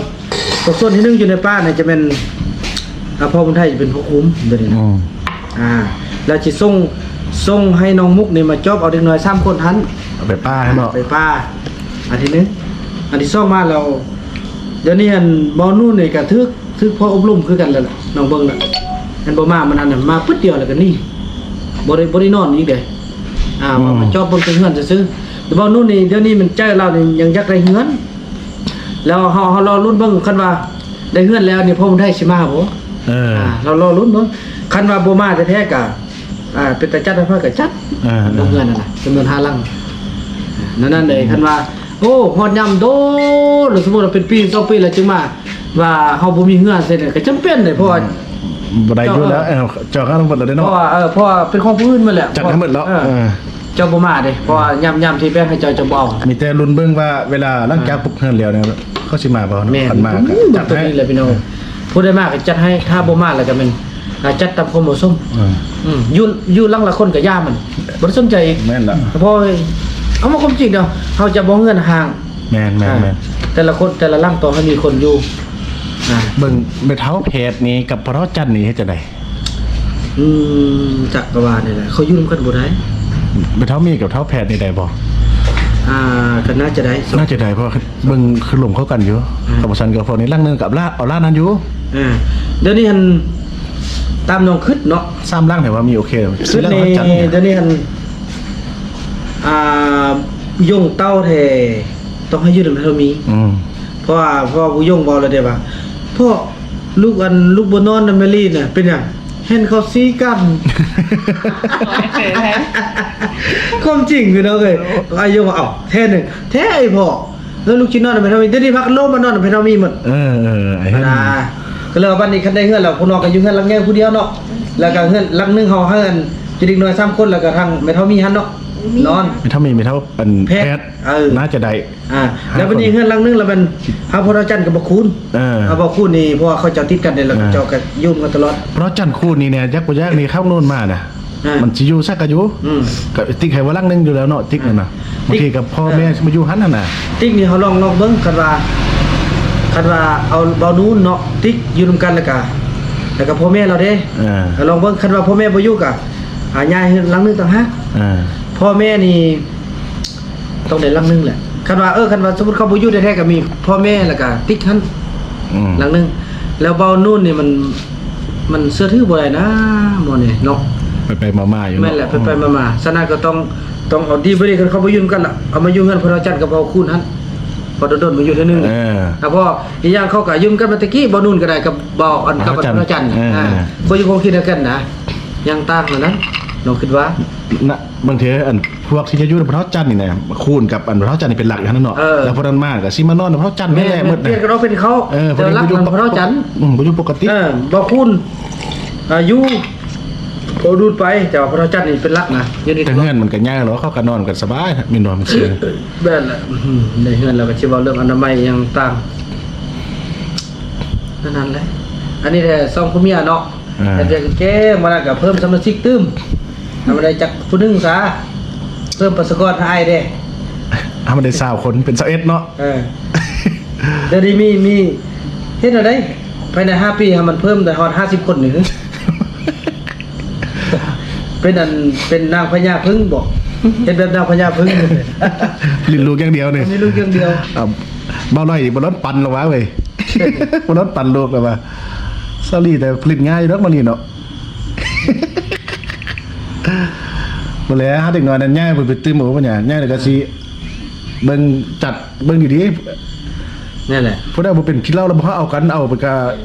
ພາກສ່ວນທີໜຶ່ງຢູ່ໃນປ່ານີ້ຈະແມ່ນ ອ່າ ພໍ່ບຸນໄທຈະເປັນຜູ້ຄຸມດຽວນີ້ນະ. ອໍ ອ່າ ແລ້ວຊິສົ່ງ ສົ່ງໃຫ້ນ້ອງມຸກນີ້ມາຈອບເອົາເດັກນ້ອຍສາມຄົນຫັ້ນ ເອົາໄປປ່າເນາະ ໄປປ່າ. ອັນທີໜຶ່ງ ອັນທີສອງມາແລ້ວ ດຽວນີ້ອັນບ່າວນູນນີ້ກໍຖືກ ຖືກພໍ່ອົບຮົມຄືກັນແລ້ວລະ ນ້ອງເບິ່ງລະ. ອັນບໍ່ມາມື້ນັ້ນນະ ມາປຶດດຽວແລ້ວກໍໜີ ບໍ່ໄດ້ ບໍ່ໄດ້ນອນອີກເດ້. ອ່າ ອືມ ມາຈອບເບິ່ງແຕ່ເຮືອນຊື່ໆ. ແຕ່ບ່າວນູນນີ້ ດຽວນີ້ມັນໃຈລາວນີ້ຍັງຢາກໄດ້ເຮືອນ. ແລ້ວເຮົາ ເຮົາລໍລຸ້ນເບິ່ງ ຄັນວ່າໄດ້ເຮືອນແລ້ວນີ້ ພໍ່ບຸນໄທຊິມາບໍ່? ເອີ ອ່າ ລໍ ລໍລຸ້ນເບິ່ງ. ຄັນວ່າບໍ່ມາແທ້ໆກໍ ອ່າ ເປັນຕາຈັດໃຫ້ເພິ່ນກໍຈັດ. ເອີ ໂຮງເຮືອນນັ້ນນະ ຈຳນວນຫ້າຫຼັງນັ້ນເດ້. ອືມ ຄັນວ່າ ໂອ້ ຮອດຍາມໂດນ ສົມມຸດວ່າເປັນປີສອງປີແລ້ວຈຶ່ງມາ ວ່າເຮົາບໍ່ມີເຮືອນຊີ້ນະ ກໍຈຳເປັນເດ້ ເພາະວ່າ ອືມ ບໍ່ໄດ້ຢູ່ແລ້ວ. ເອີ ເຈົ້າກໍເອົາໝົດແລ້ວເດ້ເນາະ. ເພາະວ່າ ເອີ ເພາະວ່າເປັນຂອງຜູ້ອື່ນໝົດແລ້ວ ຈັດໃຫ້ໝົດແລ້ວ. ເອີ ເອີ ເຈົ້າບໍ່ມາເດ້ ເພາະວ່າຍາມ ຍາມທີ່ແບ່ງໃຫ້ເຈົ້າ ເຈົ້າບໍ່ເອົາ. ມີແຕ່ລຸ້ນເບິ່ງວ່າເວລາຫຼັງຈາກ ອ່າ ປຸກເຮືອນແລ້ວນີ້ ເຂົາຊິມາບໍ່ເນາະ. ແມ່ນ ຄັນມາກໍ ອືມ ຈັດໃຫ້ ນີ້ແຫຼະພີ່ນ້ອງ. ເອີ ຜູ້ໃດມາກໍຈັດໃຫ້ ຖ້າບໍ່ມາແລ້ວກໍແມ່ນ ອ່າ ຈັດຕາມຄວາມເໝາະສົມ. ເອີ ອືມ ຢູ່ ຢູ່ຫຼັງລະຄົນກໍຢ່າມັນ ບໍ່ໄດ້ສົນໃຈອີກ. ແມ່ນລະ ເພາະເອົາມາຄວາມຈິງເນາະ ເຮົາຈະບໍ່ເຮືອນຮ້າງ. ແມ່ນໆໆ ອ່າ ແຕ່ລະຄົນ ແຕ່ລະຫຼັງຕ້ອງໃຫ້ມີຄົນຢູ່. ອ່າ ເບິ່ງແມ່ເຖົ້າແພດນີ້ກັບພໍ່ເຖົ້າຈັນນີ້ເຮັດຈັ່ງໃດ? ອືມ ຈັກກະວ່ານີ້ແຫຼະ ເຂົາຢູ່ນຳກັນບໍ່ໄດ້. ແມ່ເຖົ້າມີກັບເຖົ້າແພດນີ້ໄດ້ບໍ່? ອ່າ ກໍໜ້າຈະໄດ້ ໜ້າຈະໄດ້ ເພາະວ່າເບິ່ງຄືລົມເຂົ້າກັນຢູ່. ອ່າ ກໍບໍ່ຊັ້ນກໍພວກນີ້ຫຼັງໜຶ່ງກໍເອົາຫຼານ ເອົາຫຼານນັ້ນຢູ່. ອ່າ ດຽວນີ້ຫັ້ນ ຕາມນ້ອງຄິດເນາະ ສາມຫຼັງແຕ່ວ່າມີໂອເຄ ຄືເລື່ອງຂອງຈັນນີ້ ດຽວນີ້ຫັ້ນ ອ່າ ຍົງເຕົ້າແທ້ ຕ້ອງໃຫ້ຢູ່ນຳເຮົາມີ. ອືມ ເພາະວ່າ ເພາະວ່າຜູ້ຍົງເວົ້າແລ້ວເດ້ວ່າ ເພາະລູກ ອັນ ລູກບໍ່ນອນນຳແມ່ລີນະ ເປັນຫຍັງ? ເຫັນເຂົາຊີ້ກັນ. ຄວາມຈິງພີ່ນ້ອງເອີຍ. ອາຍຸວ່າ ເອົ້າ ແທ້ໜຶ່ງ ແທ້ໄອ້ພໍ່ ເອີ ລູກຊິນອນນຳແມ່ເຖົ້າມີ ດຽວນີ້ພາກັນໂລມມານອນນຳແມ່ເຖົ້າມີໝົດ. ເອີ ເອີ ໄອ້ເຫັນນະ. ກໍເລີຍວ່າບັດນີ້ຄັນໄດ້ເຮືອນແລ້ວ ພວກນ້ອງກໍຢູ່ເຮືອນຫຼັງໃຫຍ່ຜູ້ດຽວເນາະ ແລ້ວກໍເຮືອນຫຼັງໜຶ່ງເຮົາໃຫ້ ອັນ ຢູ່ເດັກນ້ອຍສາມຄົນ ແລ້ວກໍທາງແມ່ເຖົ້າມີຫັ້ນເນາະ ນອນ. ແມ່ເຖົ້າມີ ແມ່ເຖົ້າ ອັນ ແພດ ແພດ ເອີ ໜ້າຈະໄດ້. ອ່າ ແລ້ວບັດນີ້ເຮືອນຫຼັງໜຶ່ງລະແມ່ນ ເຮົາພໍ່ເຖົ້າຈັນກັບບໍ່ຄູນ. ເອີ ເຮົາບໍ່ຄູນນີ້ ເພາະວ່າເຂົາເຈົ້າຕິດກັນເດ້ ແລ້ວເຂົາເຈົ້າກໍຢູ່ນຳກັນຕະຫຼອດ. ພໍ່ເຖົ້າຈັນຄູນນີ້ແນ່ ຢາກບໍ່ຢາກນີ້ ເຂົາໂນນມານະ ອ່າ ມັນຊິຢູ່ໃສກໍຢູ່. ອືມ ກໍຕິກໃຫ້ວ່າຫຼັງໜຶ່ງຢູ່ແລ້ວເນາະ ຕິກນັ້ນນະ. ອ່າ ບາງທີກໍພໍ່ແມ່ ເອີ ມາຢູ່ຫັ້ນຫັ້ນນະ. ຕິກນີ້ເຮົາລອງ ລອງເບິ່ງ ຄັນວ່າ ຄັນວ່າເອົາບ່າວນູນເນາະ ຕິກຢູ່ນຳກັນ ແລ້ວກະ ແລ້ວກະພໍ່ແມ່ລາວເດ້. ເອີ ລອງເບິ່ງ ຄັນວ່າພໍ່ແມ່ບໍ່ຢູ່ກະ ອ່າ ຍ້າຍເຮືອນຫຼັງໜຶ່ງຕ່າງຫາກ. ເອີ ພໍ່ແມ່ນີ້ ຕ້ອງໄດ້ຫຼັງໜຶ່ງແຫຼະ. ຄັນວ່າ ເອີ ຄັນວ່າສົມມຸດເຂົາບໍ່ຢູ່ແທ້ໆ ກໍມີພໍ່ແມ່ ແລ້ວກໍຕິກຫັ້ນ ອືມ ຫຼັງໜຶ່ງ. ແລ້ວບ່າວນູນນີ້ມັນ ມັນເຊື່ອຖືບໍ່ໄດ້ນະ ໝໍນີ້ເນາະ ໄປໆມາໆຢູ່. ແມ່ນແຫຼະ ເນາະ ໄປໆມາໆ. ສະນັ້ນກໍຕ້ອງ ຕ້ອງເອົາດີບໍ່ດີ ຄັນເຂົາບໍ່ຢູ່ນຳກັນລະ ເອົາມາຢູ່ເຮືອນພໍ່ເຖົ້າຈັນກັບບ່າວຄູນຫັ້ນ ພໍດົນໆມາຢູ່ເທື່ອໜຶ່ງ. ເອີ ແລ້ວພໍອີກຢ່າງເຂົາກໍຢູ່ນຳກັນມາແຕ່ກີ້ ບ່າວນູນກໍໄດ້ກັບບ່າວ ອັນ ກັບພໍ່ເຖົ້າຈັນ. ເອີ ອ່າ ບໍ່ຢູ່ຄວາມຄິດດຽວກັນນະ ຍັງຕ່າງເທົ່ານັ້ນ ນ້ອງຄິດວ່າ ນະ ບາງເທື່ອ ອັນ ພວກທີ່ຈະຢູ່ນຳພໍ່ເຖົ້າຈັນນີ້ນະ ຄູນກັບ ອັນ ພໍ່ເຖົ້າຈັນນີ້ເປັນຫຼັກຢູ່ຫັ້ນເນາະ. ເອີ ແລ້ວຜູ້ນັ້ນມາກໍຊິມານອນນຳພໍ່ເຖົ້າຈັນນີ້ແຫຼະ ແມ່ນ ໝົດນະ. ປ່ຽນກັນອອກເປັນເຂົາ ເອີ ແຕ່ວ່າຫຼັກນຳພໍ່ເຖົ້າຈັນ ອືມ ບໍ່ຢູ່ປົກກະຕິ. ເອີ ບ່າວຄູນ ອ່າ ຢູ່ ໂອດູດໄປ ແຕ່ວ່າພໍ່ເຖົ້າຈັນນີ້ເປັນຫຼັກນະ ຢູ່ໃນ ແຕ່ເຮືອນມັນກໍໃຫຍ່ແລ້ວ ເຂົາກໍນອນກັນສະບາຍ ແມ່ນບໍ່? ມັນເຊື່ອ ແມ່ນແຫຼະ. ອືມ ໃນເຮືອນລາວກໍຊິເວົ້າເລື່ອງອະນາໄມຫຍັງຕ່າງ ນັ້ນແຫຼະ. ອັນນີ້ແຫຼະ ສອງຜົວເມຍເນາະ. ອ່າ ແຕ່ເດືອນແກ້ມາແລ້ວກໍເພີ່ມສະມາຊິກຕື່ມ ເອົາມາໄດ້ຈັກຜູ້ໜຶ່ງຊະ ເພີ່ມປະຊາກອນໃຫ້ອ້າຍແດ່. ເອົາມາໄດ້ຊາວຄົນ ເປັນຊາວເອັດເນາະ. ເອີ ດຽວນີ້ມີ ມີ ເຮັດແນວໃດ ພາຍໃນຫ້າປີໃຫ້ມັນເພີ່ມໄດ້ຮອດຫ້າສິບຄົນນີ້ ເປັນອັນ ເປັນນາງພະຍາເຜິ້ງບໍ? ເຮັດແບບນາງພະຍາເຜິ້ງ ຫຼິ້ນລູກຢ່າງດຽວນີ້ ມີລູກຢ່າງດຽວ. ເອົາ ບ່າວໄຫຼບໍ່ລ້ອນປັ່ນລະວະເວີຍ ບໍ່ລ້ອນປັ່ນລູກລະວະ. ສາລີແຕ່ຜະລິດງ່າຍຢູ່ດອກມານີ້ເນາະ. ບໍ່ແລ້ວ ເດັກນ້ອຍນັ້ນໃຫຍ່ ເພິ່ນໄປຕື່ມເອົາ ໃຫຍ່ແລ້ວກໍຊິເບິ່ງ ຈັດເບິ່ງດີໆ ນັ້ນແຫຼະ. ຜູ້ໃດບໍ່ເປັນຂີ້ເຫຼົ້າແລ້ວບໍ່ເອົາກັນ ເອົາໄປກະ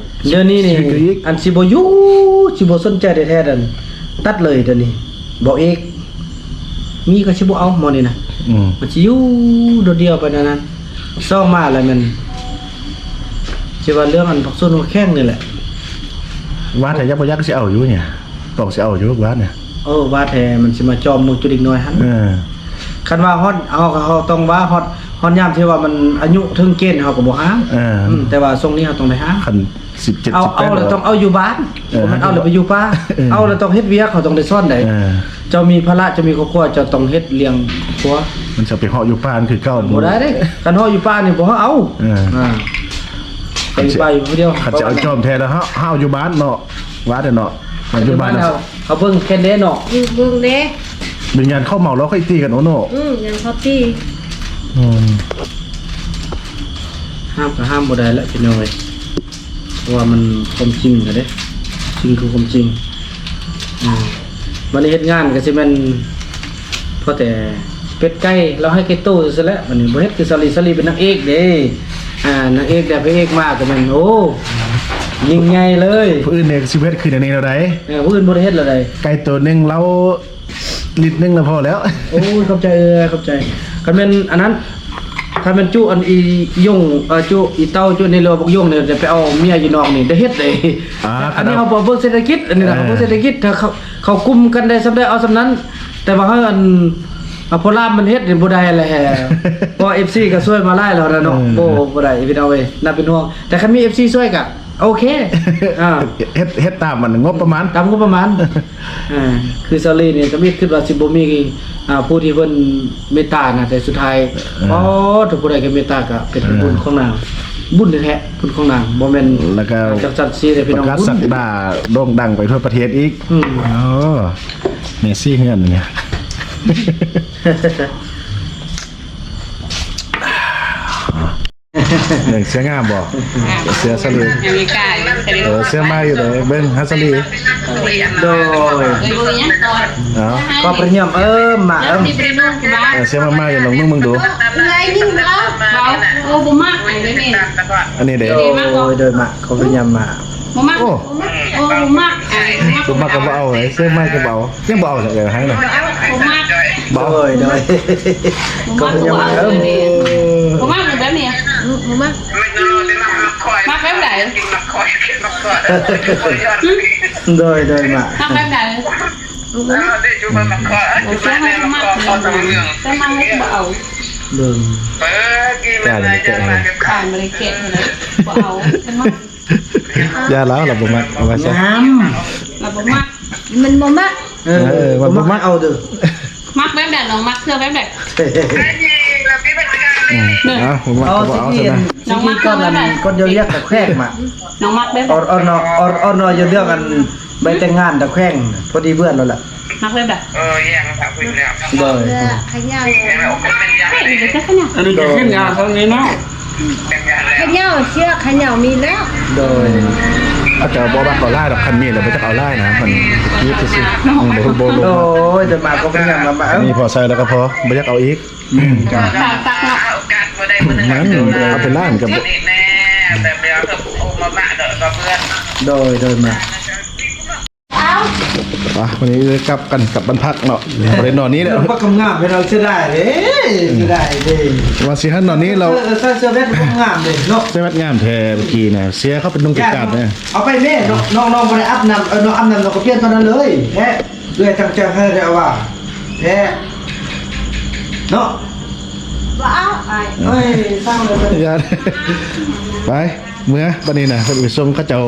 ດຽວນີ້ນີ້ ຊີວິດກໍອີກ ອັນຊິບໍ່ຢູ່ ຊິບໍ່ສົນໃຈແທ້ໆນັ້ນ ຕັດເລີຍດຽວນີ້. ບໍ່ເອກ ມີກໍຊິບໍ່ເອົາໝໍນີ້ນະ. ອືມ ມັນຊິຢູ່ໂດດດຽວໄປນັ້ນນະ. ສອງມາແລ້ວແມ່ນ ຊິວ່າເລື່ອງອັນຜັກສົນແຂ້ງນີ້ແຫຼະ ວ່າແທ້ ຢາກບໍ່ຢາກຊິເອົາຢູ່ນີ້ ຕ້ອງຊິເອົາຢູ່ວ່ານີ້. ເອີ ວ່າແທ້ມັນຊິມາຈອມເບິ່ງຈຸເດັກນ້ອຍຫັ້ນ. ເອີ ຄັນວ່າຮອດ ເຮົາ ເຮົາຕ້ອງວ່າຮອດ ຮອດຍາມທີ່ວ່າມັນອາຍຸເຖິງເກນ ເຮົາກໍບໍ່ຫ້າມ. ເອີ ອືມ ແຕ່ວ່າຊ່ວງນີ້ເຮົາຕ້ອງໄດ້ຫ້າມ. ຄັນສິບເຈັດ ເອົາ ສິບແປດ ເອົາແລ້ວຕ້ອງເອົາຢູ່ບ້ານ. ເອີ ບໍ່ແມ່ນເອົາແລ້ວໄປຢູ່ປ່າ. ເອີ ເອົາແລ້ວຕ້ອງເຮັດວຽກ ເຮົາຕ້ອງໄດ້ສອນໄດ້. ເອີ ເຈົ້າມີພາລະ ເຈົ້າມີຄອບຄົວ ເຈົ້າຕ້ອງເຮັດລ້ຽງຄົວ. ມັນຈະໄປເຫາະຢູ່ປ່າຄືເກົ່າ ບໍ່ໄດ້ເດ້. ຄັນເຫາະຢູ່ປ່ານີ້ບໍ່ໃຫ້ເອົາ. ເອີ ອ່າ ໄປຢູ່ປ່າຢູ່ຜູ້ດຽວ. ຄັນຈະເອົາຈອມແທ້ແລ້ວ ເຮົາ ເຮົາຢູ່ບ້ານເນາະ ວ່າແຕ່ເນາະ ເຮົາຢູ່ບ້ານ ເຮົາເບິ່ງແຄ່ນເດ້ເນາະ. ອືມ ເບິ່ງເດ້ ເປັນຫຍັງເຂົາເມົາແລ້ວຄ່ອຍຕີກັນ ໂອໂນ. ອືມ ຫຍັງເຂົາຕີ. ອືມ ຫ້າມກໍຫ້າມບໍ່ໄດ້ລະ ພີ່ນ້ອງເອີຍ. ເພາະວ່າມັນຄວາມຈິງນະເດ້ ຈິງຄືຄວາມຈິງ. ອ່າ ບັດນີ້ເຮັດງານກໍຊິແມ່ນພໍແຕ່ເປັດໄກ່ ລາວໃຫ້ແກ່ໂຕຊື່ໆແຫຼະ. ບັດນີ້ບໍ່ເຮັດຄືສາລີ ສາລີເປັນນາງເອກເດ້. ອ່າ ນາງເອກແດ່ ພະເອກມາກໍແມ່ນ ໂອ້ ຍິ່ງໃຫຍ່ເລີຍ. ຜູ້ອື່ນນີ້ຊິເຮັດຄືແນວນີ້ແລ້ວໃດ. ເອີ ຜູ້ອື່ນບໍ່ໄດ້ເຮັດແລ້ວໃດ. ໄກ່ໂຕໜຶ່ງ ລາວ ລິດໜຶ່ງລະພໍແລ້ວ. ໂອ້ຍ ຂອບໃຈເອີຍ ຂອບໃຈ. ຄັນແມ່ນອັນນັ້ນ ຄັນແມ່ນຈຸອັນອີຢົງ ເອີ ຈຸອີເຕົ້າ ຈຸນີ້ ຫຼືວ່າບັກຢົງນີ້ ຈະໄປເອົາເມຍຢູ່ນອກນີ້ ໄດ້ເຮັດເດ້. ອ່າ ອັນນີ້ເຮົາເບິ່ງເສດຖະກິດ ອັນນີ້ນະ ເອີ ເຮົາເບິ່ງເສດຖະກິດ ຖ້າເຂົາ ເຂົາກຸມກັນໄດ້ສ່ຳໃດເອົາສ່ຳນັ້ນ. ແຕ່ວ່າເຮົາອັນ ເອົາໂປລາມມັນເຮັດນີ້ບໍ່ໄດ້ແລ້ວ ເພາະເອັຟຊີກໍຊ່ວຍມາຫຼາຍແລ້ວນະເນາະ. ເອີ ບໍ່ ບໍ່ໄດ້ ພີ່ນ້ອງເອີຍ ໜ້າເປັນຫ່ວງ. ແຕ່ຄັນມີເອັຟຊີຊ່ວຍກໍ ໂອເຄ ອ່າ ເຮັດ ເຮັດຕາມອັນງົບປະມານ ຕາມງົບປະມານ. ອ່າ ຄືສາລີນີ້ ທຳອິດຄິດວ່າຊິບໍ່ມີ ອ່າ ຜູ້ທີ່ເພິ່ນເມດຕານະ ແຕ່ສຸດທ້າຍ ເອີ ອໍ ຖ້າຜູ້ໃດກໍເມດຕາ ກໍເປັນ ເອີ ບຸນຂອງນາງ ບຸນແທ້ໆ ບຸນຂອງນາງ ບໍ່ແມ່ນ ແລ້ວກໍ ອ່າ ຈັກສັນຊີເດ້ ພີ່ນ້ອງ ປະກາດສັກດາໂດ່ງດັງໄປທົ່ວປະເທດອີກ. ອືມ ໂອ້ ແມ່ຊີເຮືອນນີ້ ເບິ່ງເສືອງາມບໍ່? ເສືອສາລີ ເອີ ເສືອມາຢູ່ເດີ ເບິ່ງຫາສາລີ. ໂດຍ ເອົາ ຂໍພະຍາມ ເອີ ມາ ເອີ ເສືອມາ ມາຢູ່ ລອງນຸ່ງເບິ່ງດູ. ເອື້ອຍຍິງບໍ່? ເວົ້າ ໂອ້ ບໍ່ມັກອັນນີ້ ອັນນີ້ເດ້. ໂດຍ ໂດຍ ມາ ຂໍພະຍາມມາ. ບໍ່ມັກ ໂອ້ ໂອ້ ບໍ່ມັກ ບໍ່ມັກກໍບໍ່ເອົາ ເສືອໃໝ່ກໍບໍ່ເອົາ. ຍັງບໍ່ເອົາຈັກເທື່ອໃຫ້ນະ ບໍ່ມັກ ບໍ່ເອົາ. ໂດຍ ໂດຍ ບໍ່ມັກ ກໍຍັງບໍ່ເອົາ ເອີ ບໍ່ມັກແບບນີ້ ອືມ ບໍ່ມັກ ມັກແບບໃດ? ໂດຍ ໂດຍ ມາ ມັກແບບໃດ? ບໍ່ມັກ ບໍ່ມັກ ແຕ່ມັກບໍ່ເອົາ. ເບິ່ງ ການບໍ່ໄດ້ແກະ ການບໍ່ໄດ້ແກະ ບໍ່ເອົາ ຢ່າລາວ ລາວບໍ່ມັກ ເອົາໄວ້ຊະ ງາມ ລາວບໍ່ມັກ ມັນບໍ່ມັກ ເອີ ເອີ ມັນບໍ່ມັກ ບໍ່ມັກເອົາເດີ. ມັກແບບໃດ ນ້ອງມັກເສື້ອແບບໃດ? ອືມ ເອີ ບໍ່ມັກກໍບໍ່ເອົາຊະນະ. ນ້ອງມັກເສື້ອແບບໃດ? ກ່ອນດຽວລຽກຕາແຂວງມາ ນ້ອງມັກແບບໃດ? ອ່ອນໆ ອ່ອນໆ ດຽວເລື່ອງອັນໃບແຕ່ງງານຕາແຂວງ ພໍດີເບື່ອນແລ້ວລະ. ມັກແບບໃດ? ເອີ ແຍກກັນສາມຄົນແລ້ວ ໂດຍ ເສື້ອຂະຫຍັງ ອັນນີ້ກໍຂະຫຍັງ ອັນນີ້ກໍຂະຫຍັງເທົ່ານີ້ເນາະ. ຂະເຍົາ ເຊືອກຂະເຍົາມີແລ້ວ. ໂດຍ ເຂົາເຈົ້າບໍ່ມັກເອົາຫຼາຍດອກ ຄັນມີແລ້ວບໍ່ຈັກເອົາຫຼາຍນະ ມັນກີບຊື່ໆ. ອືມ ບໍ່ ບໍ່ລົງ. ໂອ້ຍ ຈະມາກໍພະຍາຍາມມາ ມີພໍໃຊ້ແລ້ວກໍພໍ ບໍ່ຢາກເອົາອີກ. ອືມ ຕາມຕັກເນາະ ມັນເອົາໄປລ້າງກັບ ໂດຍ ໂດຍ ມາ. ອ່ະ ວັນນີ້ກັບກັນກັບບ້ານພັກເນາະ ບໍ່ໄດ້ນອນນີ້ແຫຼະ. ບັກງາມໆ ເຮົາເສຍດາຍເດ້ ເສຍດາຍເດ້ ວ່າຊິໃຫ້ນອນນີ້ແລ້ວ. ເອີ ໃສ່ເສື້ອແວັດງາມເດ້ເນາະ ເສື້ອແວັດງາມແທ້. ເມື່ອກີ້ນະ ເສຍເຂົາເປັນນຸ່ງເຂັມຂັດນະ. ເອົາໄປແມ່ ນ້ອງ ນ້ອງບໍ່ໄດ້ອາບນ້ຳ ເອີ ນ້ອງອາບນ້ຳ ນ້ອງກໍປ່ຽນຕອນນັ້ນເລີຍ. ແທ້ ເອື້ອຍຕັ້ງໃຈໃຫ້ແທ້ວ່າ ແທ້ເນາະ. ບໍ່ເອົາອ້າຍ ເອີຍ ສ້າງເລີຍ ຢ່າ ໄປ. ເມືອບັດນີ້ນະ ເພິ່ນໄປສົ່ງເຂົາເຈົ້າ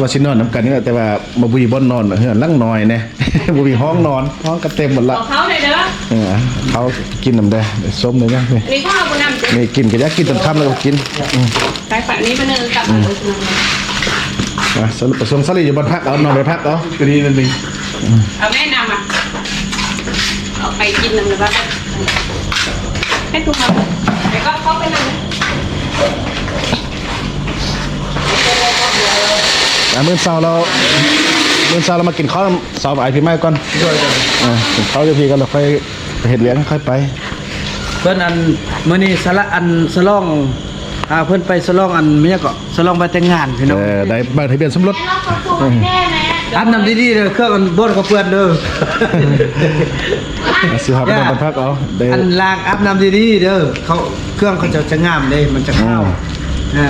ວ່າຊິນອນນຳກັນນີ້ແຫຼະ ແຕ່ວ່າບໍ່ມີບ່ອນນອນ ເຮືອນຫຼັງນ້ອຍແດ່ ບໍ່ມີຫ້ອງນອນ ຫ້ອງກໍເຕັມໝົດລະ. ເອົາເຂົ້າໄດ້ເດີ ເອີ ເຂົ້າກິນນຳເດີ ໄດ້ສົ້ມໄດ້ຫຍັງນີ້ ນີ້ເຂົ້າບໍ່ນຳ ນີ້ກິນກໍຢາກກິນຕອນຄ່ຳແລ້ວກໍກິນ. ອືມ ໄປປະນີ້ປະເນີກັບ ອືມ ມາ ໄປສົ່ງສາລີຢູ່ບ້ານພັກເອົາ ນອນໄປພັກເອົາ ກໍດີນັ້ນເອງ. ອືມ ເອົາແມ່ນຳ ເອົາໄປກິນນຳລະບາດ ໃຫ້ທຸກຄົນ ແລ້ວກໍເຂົ້າໄປນຳ. ອ່າ ມື້ເຊົ້າລາວ ມື້ເຊົ້າລາວມາກິນເຂົ້ານຳສາວອ້າຍປີໃໝ່ກ່ອນ. ໂດຍ ໂດຍ ເອີ ກິນເຂົ້າຢູ່ພີ້ກ່ອນ ແລ້ວຄ່ອຍໄປເຮັດວຽກ ຄ່ອຍໄປ. ເພິ່ນອັນ ມື້ນີ້ສະລະ ອັນ ສະຫຼອງ ອ່າ ເພິ່ນໄປສະຫຼອງ ອັນ ແມ່ນຫຍັງເກາະ ສະຫຼອງໃບແຕ່ງງານພີ່ນ້ອງ. ເອີ ໄດ້ໃບທະບຽນສົມລົດ. ອືມ ອາບນ້ຳດີໆເດີ ເຄື່ອງອັນບ່ອນເຂົາເປື້ອນເດີ. ອ່າ ຊິພາໄປນອນບ້ານພັກເອົາ ໄດ້ ອັນລ້າງອາບນ້ຳດີໆເດີ ເຂົາ ເຄື່ອງເຂົາເຈົ້າຈະງາມເດ້ ມັນຈະຂາວ. ອືມ ເອີ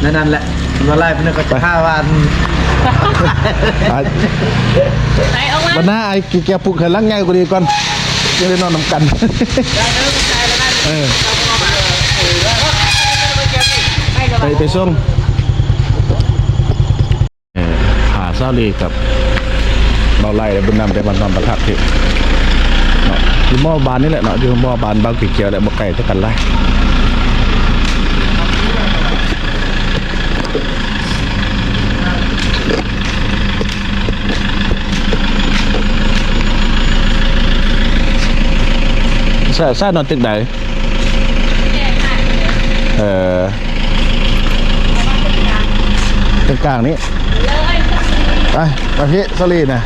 ນັ້ນ ນັ້ນແຫຼະ ເວລາເພິ່ນກໍຈະພາວ່າ ໄປ ໄປອອກມາ ບັດໜ້າອ້າຍກິນແກ້ວປຸກໃຫ້ຫຼັງໃຫຍ່ກວ່ານີ້ກ່ອນ ຈະໄດ້ນອນນຳກັນ. ເອີ ໄປ ໄປສົ່ງ. ເອີ ພາສາລີກັບເບົາໄຫຼ ແລະ ບຸນນຳໄດ້ມານອນປະທັບທີ່ເນາະ ຢູ່ໝໍ້ບ້ານນີ້ແຫຼະເນາະ ຢູ່ໝໍ້ບ້ານເບົາກີກຽວ ແລະ ບໍ່ໄກຈາກກັນຫຼາຍ. ສາ ສານອນຕຶກໃດ? ເອີ ຕຶກກາງນີ້ ໄປ ໄປພີ້ສາລີນະ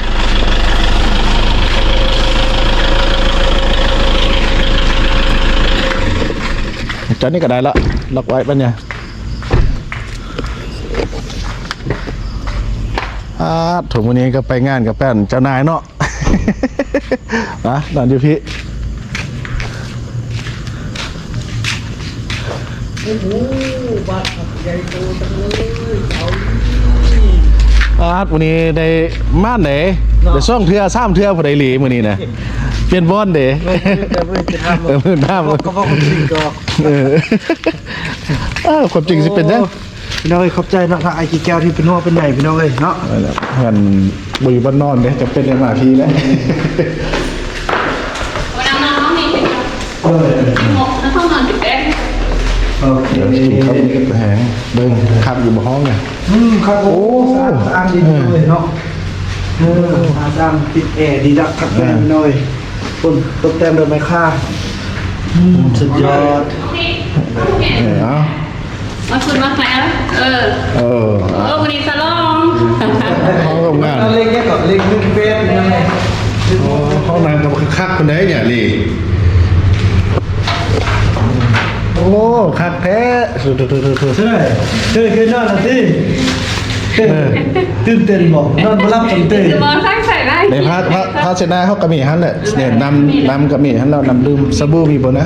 ຈອດນີ້ກໍໄດ້ລະ ລັອກໄວ້ປັນຫຍັງ. ອາ ໂຖ ມື້ນີ້ກໍໄປງານກັບແຟນເຈົ້ານາຍເນາະ. ມານອນຢູ່ພີ້. ໂອ້ໂຫ ບ້ານພັກໃຫຍ່ໂຕຈັງເລີຍ ເອົາ ອາດ ມື້ນີ້ໄດ້ມານເດ້ ເນາະ ໄດ້ສອງເທື່ອສາມເທື່ອຜູ້ໃດຫຼີມື້ນີ້ນະ ປ່ຽນບ່ອນເດ້. ແມ່ນ ແຕ່ມື້ນີ້ຊິຖາມ ເອີ ມື້ໜ້າ ກໍເວົ້າຄວາມຈິງດອກ. ເອີ ເອີ ຄວາມຈິງຊິເປັນຫຍັງ? ໂອ້ ພີ່ນ້ອງເອີຍ ຂອບໃຈເນາະ ທາງອ້າຍກີແກ້ວທີ່ເປັນຫ່ວງເປັນໃຍພີ່ນ້ອງເອີຍເນາະ. ເອີ ເຮືອນບໍ່ຢູ່ບ້ານນອນເດ້ ຈຳເປັນໄດ້ມາພີ້ແຫຼະ. ໂອເຄ ດຽວກິນເຂົ້າແຮງ ເບິ່ງຄັກຢູ່ບໍ່ຫ້ອງນະ. ອືມ ຄັກ ໂອ້ ໂອ້ ສະອາດ ສະອາດດີເລີຍເນາະ. ເອີ ເອີ ສະອາດ ຕິດແອດີດັກຄັກ ເອີ ເລີຍ ຄົນຕົກແຕ່ງໂດຍໄມ້ຄ່າ. ອືມ ສຸດຍອດ. ເອີ ເອົາ ມາຂຶ້ນມາໃສ່ເອົາ ເອີ ເອີ ເອີ ມື້ນີ້ສະຫຼອງ ຫ້ອງງານ ເອົາເລກເຈັດເກາະ ເລກໜຶ່ງແປດ ໂອ້ ຫ້ອງນ້ຳກໍຄັກປານໃດນີ້ລີ. ໂອ້ ຄັກແທ້. ເຊີຍ ເຊີຍ ເຄີຍນອນລະຕິ? ເອີ ຕື່ນເຕັ້ນບໍ່? ນອນບໍ່ຫຼັບສັນຕື່ນ. ໃນພາ ພາ ພາຊະນະເຮົາກໍມີຫັ້ນແຫຼະ ນ້ຳ ນ້ຳກໍມີຫັ້ນແລ້ວ ນ້ຳດື່ມ ສະບູມີບໍ່ນະ?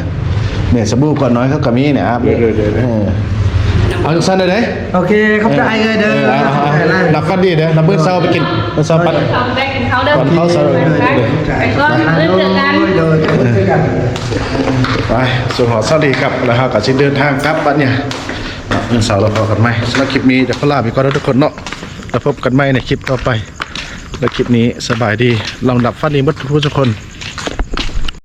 ແມ່ນ ສະບູກ່ອນນອນເຮົາກໍມີນີ້ ອາບ. ເອີ ເອົາຊັ້ນເດີ. ໂອເຄ ຂອບໃຈເອີຍເດີ. ເອີ ເອົາ ເອົາ ຫຼັບຝັນດີເດີ. ນຳມື້ເຊົ້າໄປກິນ ມື້ເຊົ້າປັດ ໄປກິນເຂົ້າເດີ ກ່ອນເຂົ້າເຊົ້າ. ໄປກ່ອນ ມື້ເຈີກັນ. ໂດຍ ເຈີກັນ. ໄປ ສົ່ງຮອດສາລີກັບ ແລ້ວເຮົາກໍຊິເດີນທາງກັບບັດນີ້. ມື້ເຊົ້າລາວພໍ້ກັນໃໝ່. ສຳລັບຄລິບນີ້ ຈະຂໍລາໄປກ່ອນເດີທຸກຄົນເນາະ. ແລ້ວພົບກັນໃໝ່ໃນຄລິບຕໍ່ໄປ ແລະ ຄລິບນີ້ສະບາຍດີ ລອງຫຼັບຝັນດີໝົດທຸກຜູ້ທຸກຄົນ.